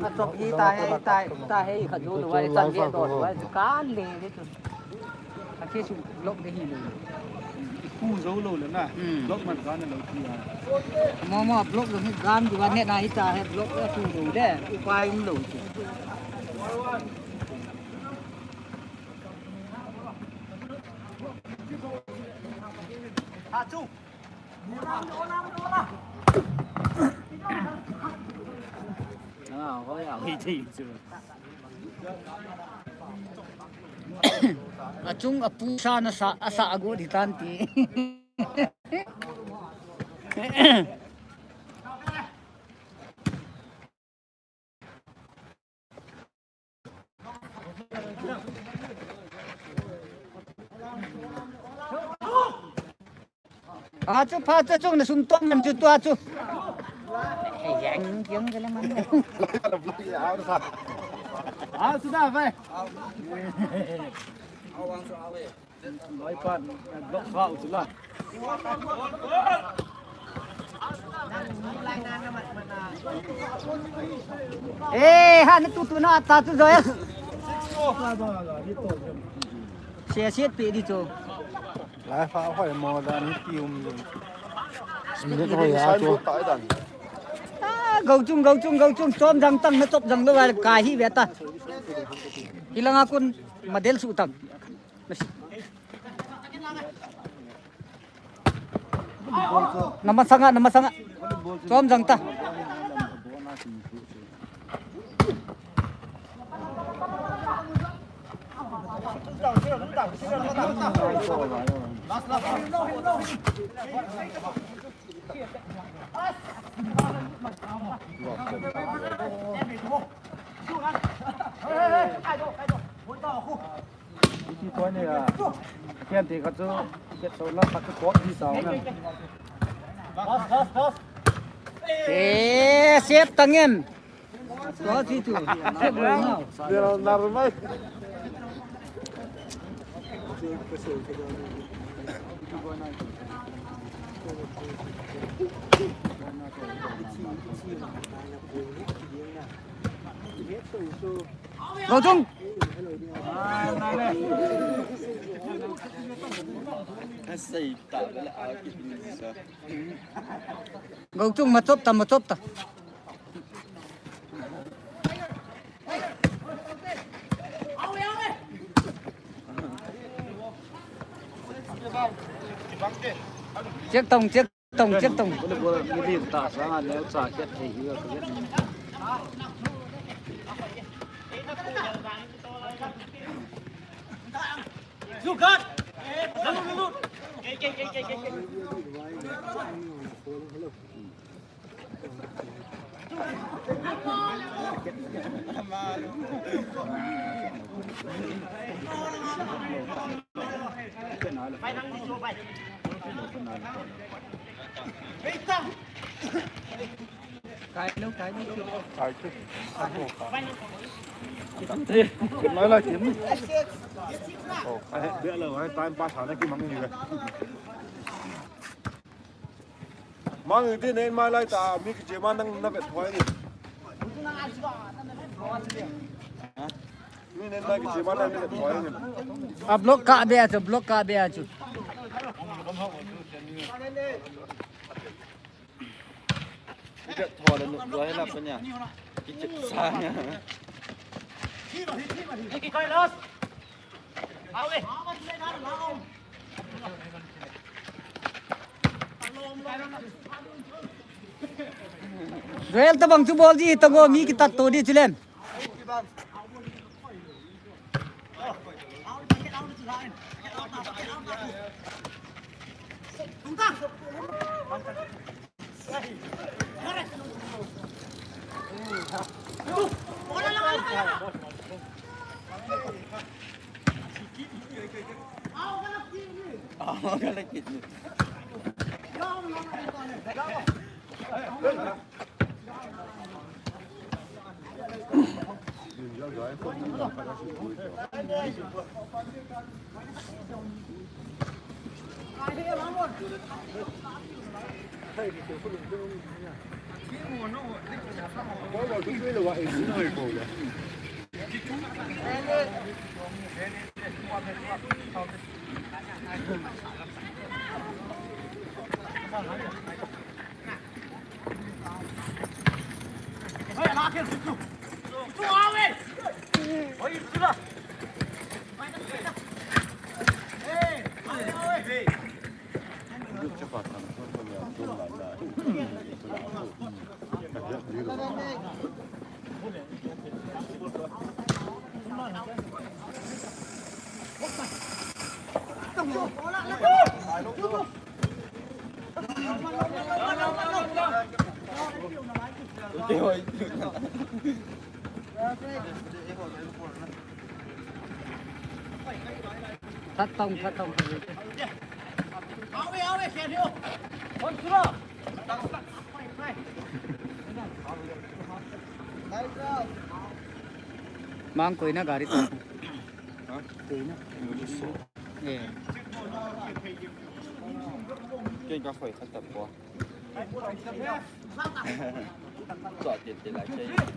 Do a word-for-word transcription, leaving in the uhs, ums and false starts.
Atop hi ta he, ta, ta he, kha jo lo, ai, chan ve do lo, ai, ka le de tu. A ke chu block de hi lo. Khu jo lo le na. Hmm. Block man ka na lo ti a. Mo mo block lo hi gan di wa ne na hi ta he block a khu lo de. Upai um lo ti. Ha chu. Achung apu sa na sa, asa agu di tan ti. Achu pha chu chung na sum tong nam chu tua chu. Hei, yang, yang ke le man. Ah, sudah, bhai. Loi pan, block kha u chu la. Eh, ha, na tu tu na ta chu Joel. Sia siat pe di chu. Lai fa hoi mo dan hi ti um. Ni hoi a chu. Ah, go chung, go chung, go chung. Chom jang tang na chop jang lo ka hi ve ta. Hilanga kun madel su tang. Namasanga, namasanga. Chom jang ta. Iti koi ni a. Kian ti khat chu, kiat so la khat chu pot di sao na. Eh, sep tangin. Tua chi chu. Sep rang nau. Dia nar mai. Go chung. Go chung, machop ta, machop ta. Check tong, check. Tong, check tong. Volleyball ni lim ta sanga neocha khet thei hi ka vet. Kai lo, kai lo. Kai chu. Kim lai lai kim. Oh, kai he bia lo, hai time pass hana ki mang ni le. Mang ti nei mai lai ta, mi kiche ma nang na vet thoi ni. Mi nei mai kiche ma nang na vet thoi ni. A block ka be a chu, block ka be a chu. Kichep thua le nup lua hi lap nia. Kichep sang. Joel tabang chu bol di, tango mi kitat to di chulem. Kala kit ni. That tong, that tong. Mang koi na gari tong. Ha? Koi na. Eh. Kei ka khoi khat ta po. Chua tin tin lai kei.